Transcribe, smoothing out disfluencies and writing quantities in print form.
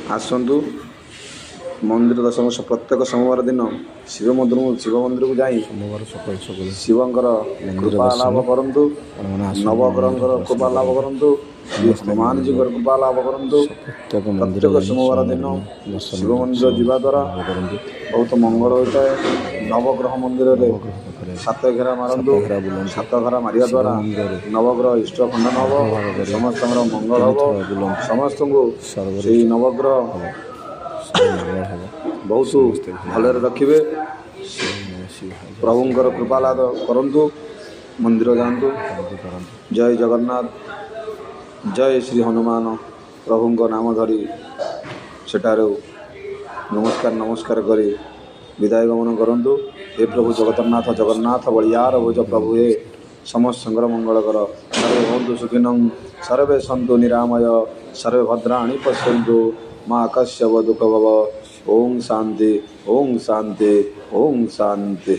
ଆସନ୍ତୁ ମନ୍ଦିର ଦର୍ଶନ। ପ୍ରତ୍ୟେକ ସୋମବାର ଦିନ ଶିବ ମନ୍ଦିର, ଶିବ ମନ୍ଦିରକୁ ଯାଇ ସୋମବାର ସକାଳୁ ସକାଳୁ ଶିବଙ୍କର ମନ୍ଦିର କୃପା ଦର୍ଶନ। ଲାଭ କରନ୍ତୁ, ଆପଣମାନେ ଆସନ୍ତୁ, ନବଗ୍ରହଙ୍କର ମନ୍ଦିର ଦର୍ଶନ କୃପା ଲାଭ କରନ୍ତୁ। କରନ୍ତୁ, ଶ୍ରୀ ସମସ୍ତେ ହନୁମାନଜୀଙ୍କର କୃପା ଲାଭ କରନ୍ତୁ। ପ୍ରତ୍ୟେକ ମନ୍ଦିର ପ୍ରତ୍ୟେକ ଯାଇ ସୋମବାର ସୋମବାର ଦିନ ଦିନ ଦର୍ଶନ, ଶିବ ମନ୍ଦିର ଶିବଙ୍କ ଯିବା କୃପା ଦ୍ୱାରା ଲାଭ କରନ୍ତୁ। ବହୁତ ମଙ୍ଗଳ ହୋଇଥାଏ। ନବଗ୍ରହ ମନ୍ଦିରରେ ନବଗ୍ରହ ପାଖରେ ସାତ ଘେରା ମାରନ୍ତୁ। ସାତ ଘେରା ବୁଲନ୍ତୁ। ସାତ ଘେରା ମାରିବା ଶିବ ଦ୍ୱାରା ମନ୍ଦିରରେ ନବଗ୍ରହ ଇଷ୍ଟ ଖଣ୍ଡନ ହେବ, ଅର୍ଦ୍ଧ ଭାଗରେ ସମସ୍ତଙ୍କର ମଙ୍ଗଳ ହେବ। ତିନିଥର ବୁଲନ୍ତୁ। ସମସ୍ତଙ୍କୁ ସର୍ବଦୋଷ ସେଇ ନବଗ୍ରହ ହେବ, ସବୁ ମଙ୍ଗଳ ହେବ, ବହୁତ ସମସ୍ତେ ଭଲ ଭଲରେ ହେବେ। ରଖିବେ। ଶିବ ନମ ଶିବାୟ, ଜୟ ପ୍ରଭୁଙ୍କର ଶ୍ରୀ କୃପା ଲାଭ କରନ୍ତୁ, ମନ୍ଦିର ଯାଆନ୍ତୁ। କରନ୍ତୁ କରନ୍ତୁ। ଜୟ ଜଗନ୍ନାଥ, ଜୟ ଶ୍ରୀ ହନୁମାନ। ପ୍ରଭୁଙ୍କ ନାମ ଧରି ସେଠାରୁ ନମସ୍କାର ନମସ୍କାର କରି ବିଦାୟ ଗମନ କରନ୍ତୁ। ହେ ପ୍ରଭୁ ଜଗନ୍ନାଥ ଜଗନ୍ନାଥ, ବଳିଆର ଭୁଜ ପ୍ରଭୁ ହେ, ସମସ୍ତଙ୍କର ମଙ୍ଗଳ କର। ସର୍ବେ ଭବନ୍ତୁ ସୁଖିନଂ, ସର୍ବେ ସନ୍ତୁ ନିରାମୟ, ସର୍ବେ ଭଦ୍ରାଣୀ ପଶ୍ୟନ୍ତୁ, ମା କଶ୍ୟପ ଦୁଃଖ ଭବ। ଓಂ ଶାନ୍ତି, ଓಂ ଶାନ୍ତି, ଓಂ ଶାନ୍ତି।